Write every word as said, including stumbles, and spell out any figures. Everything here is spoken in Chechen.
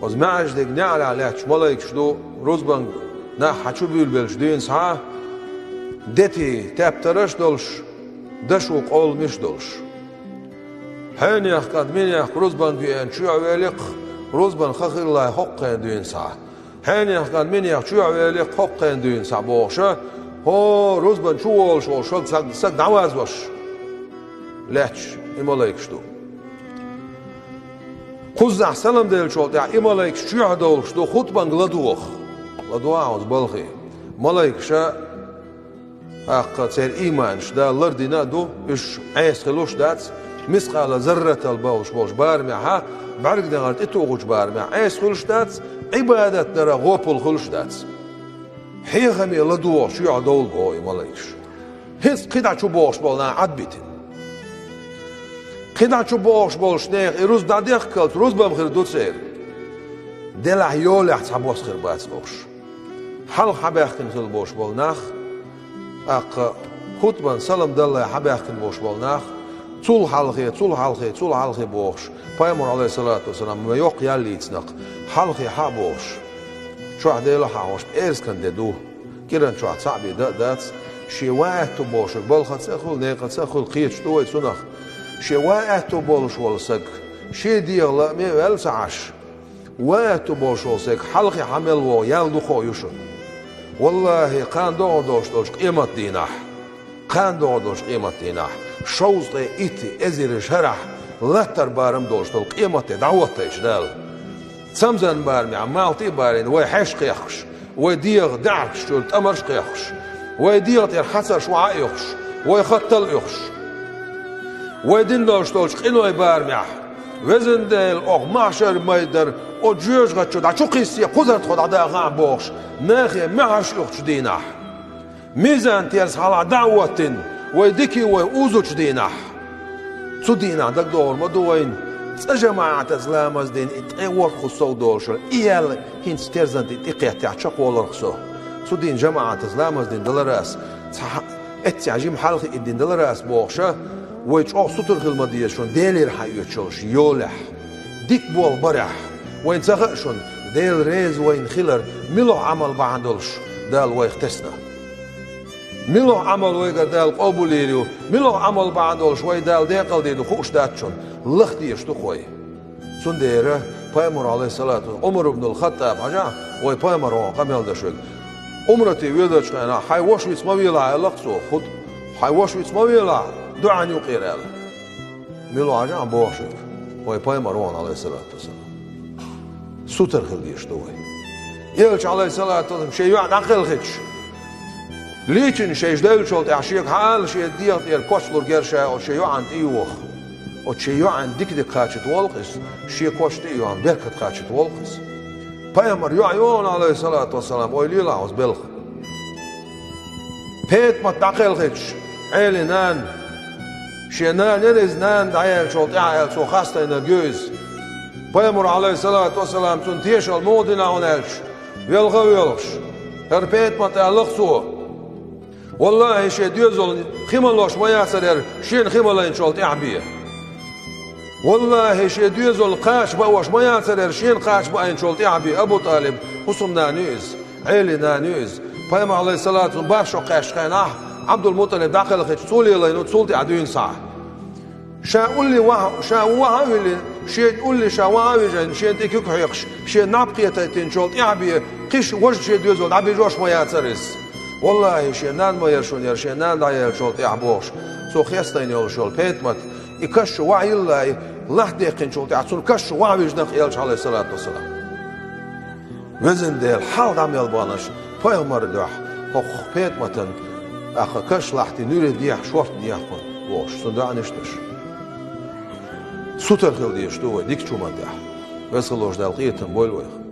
Оцу маьӀаждиг неӀарехь лаьтташ малайкаш ду, рузбанга нах хьан чу буьйлабелча дуьйна схьа, дети тептарш а долуш, дашо къовламаш а долуш. Хьенех кӀант минех рузбанга веана чоьхьа великх, рузбан ха хилла хӀокху хенахь дуьйна схьа. Хьенех кӀант минех чоьхьа великх хӀокху хенахь дуьйна схьа бохуша, хӀо рузбан чу волуш волу шаг, саг, саг дӀавазош лаьтташ и малайкаш ду. Кхузахь салам деллачул тӀаьхьа и малайкаш чоьхьа довлуш ду хутбанга ладогӀа. ЛадогӀа хьуна балхе. Малайкаша, тӀаккха церан ийманаш Дала лардина а ду, уьш Ӏеса хуьлуш а дац, мискъала зарратал бовлуш болчу барамехьа, бӀаьрг дегӀара тӀетухучу барамехь Ӏеса хуьлуш а дац, Ӏибадат дара гӀопал хуьлуш а дац. Хьехаме ладогӀа чоьхьа довла боху и малайкаш. ХӀинца кхидӀа чу бохуш болу нах Ӏад битина. КхидӀа чу бохуш болуш нехан и рузба дӀадехкалц, рузбан хир ду церан. Делахь йолехь цхьабосса хир бац бохуш. Хьалха хьабаьхкина хила болуш болу нах, тӀаккха хутбан салам даллай хьабаьхкина болуш болу нах, цул хьалхе, цул хьалхе, цул хьалхе бохуш, пайхамар, Ӏалайхиссалату вассалам, ма йоккха ял йийцинарх, хьалхе хьа а бохуш. Чохь Делан хьахош пӀераскан де ду. КӀиран чохь цхьаъ бен дан а дац, шен ван аьтту болуш, балхаца а хуьлу, некъаца а хуьлу, кхеташ ду вай цунах. Шен ван аьтту болуш волу саг, шен дегӀан лааме а ваьлла ца Ӏаш, ван аьтту болуш волу саг хьалхе хьан мел вогӀу ял дукха ю шуна. Валлахьи, кхана догӀур долуш долчу къематдийнахь, кхана догӀур долчу къематдийнахь, шовзткъе итт эзар шарахь латтар барам долуш долу къематде дӀахӀоттайчу Дала. Цамзан барамехь, малхтий а барийна, вай хьеш кхехкуш, вай дегӀан даьӀахкаш чуьра тӀамарш а кхехкуш, вай дегӀан тӀера хьацарш охьа а оьхуш, вай хаттал а оьхуш. Вай дина долуш долчу къиной барамехь, везан Дела, окху махьшар майдар, оцу жоьжахати чу дӀа чу кхиссе кхузара тхо дӀадахахь бохуш, нахе маьхьарш оьхучу дийнахь. Мизан терза хьалха дӀа а хӀоттийна, вай дикий вай узучу дийнахь. Цу дийнахь дагадогӀур ма ду вайна, цкъа жамаӀатаца ламаз дина и ткъе ворхӀ хӀу сов долуш, и ял хӀинца терзан тӀе тӀекхеттехь чекхволурх со. Цу дийнахь жамаӀатаца ламаз дина даларас, цхьа эццехь жима хьалхе и дина даларас бохуша, вай чӀогӀа сутара хила ма деза шуна Делера хьаоьцуш йолехь. Дика болх барехь, вайна ца хаьа шуна, Дела реза вайна хилар, муьлха Ӏамал бахьана долуш Дала вайх тесна. Муьлха Ӏамал вайгара Дала къобалйийр ю, муьлха Ӏамал бахьана долуш вай Дала декъалдийр ду хууш дац шуна, лаха дезаш ду-кх вай. Цундела пайхамар, Ӏалайхиссалату, Ӏумар ибн ал-Хаттаб хьажахь, вай пайхамар вон къамел даш верг. Ӏумрате воьдучу хенахь, хьайн ваша виц ма велахь, аьлла-кх цо, хӀуд, хьайн ваша виц ма велахь, дуьхьал юкъера аьлла. Мила ву хьажахь бохуш верг, вай пайхамар ву хьуна, Ӏалайхиссалату вассалам. Сутара хила дезаш ду вай. Элча, Ӏалайхиссалату вассалам, шен йоӀ дӀакхелхича, лийчина шайша девллачул тӀаьхьа шега хьаала шен дегӀан тӀера кочалур герша оцу шен йоӀанна тӀе йоху. Оцу шен йоӀанна дика-дика кхачийта волу-кх иза, шен коч тӀе а йохна, беркат кхачийта волу-кх иза. Пайхамар йоӀ ю хьуна, Ӏалайхиссалату вассалам, ойла йилахь оцу белхан. ПетӀамат дӀакхелхича, Ӏелин нана, шен нана яра иза, нана дӀаяьллачул тӀаьхьа аьлла, цо хастайнарг ю иза. Пайхамар, Ӏалайхиссалату вассалам, цунна тешалла муха дина хьуна аьлча, велха а воьлхуш, хӀара ПетӀамат аьлла-кх цо: «Валлахьи, шен доьзална хи малош ма яцара хӀара, шена хи малайначул тӀаьхьа бен. Валлахьи, шен доьзална кхача баош ма яцара хӀара, шена кхача баийначул тӀаьхьа бен». Абу ТӀалиб, хӀусамнана ю иза, Ӏелин нана ю иза. Пайхамар, Ӏалайхиссалату вассалам, бархӀ шо кхаьчча хенахь, Ӏабдул-МутӀалиб дӀакхелхича, цо лелайна цул тӀаьхьа дуьйна схьа. Ша улле ваха, ша ваха а виллина, шен улле ша ваха а вижина, шен тӀе куьг хьоькхуш, шен наб кхетийтинчул тӀаьхьа бен, кхин важа шен доьзал дӀабижош ма яцара иза. Валлахьи, шен нана ма яра шуна хӀара, шен нана дӀаяьллачул тӀаьхьа бохуш, цо хестайна йолуш йолу ПетӀамат, и каш чу ваха йиллай, лахьдаьккхинчул тӀаьхьа цунна каш чу ваха вижина-кх Элча, Ӏалайхиссалату вассалам. Везан Дела, хьалха дӀа мел баханарш, пайхамарна дуьхьа, хӀокху ПетӀаматан, тӀаккха каш лахьти нуьре дехьа, шорта дехьа хӀуна, бохуш, цунна доӀанаш деш. Сутара хила дезаш ду вай дикачу хӀуманна тӀехь. Веза хиллачу Дала къинхетам бойла вайх.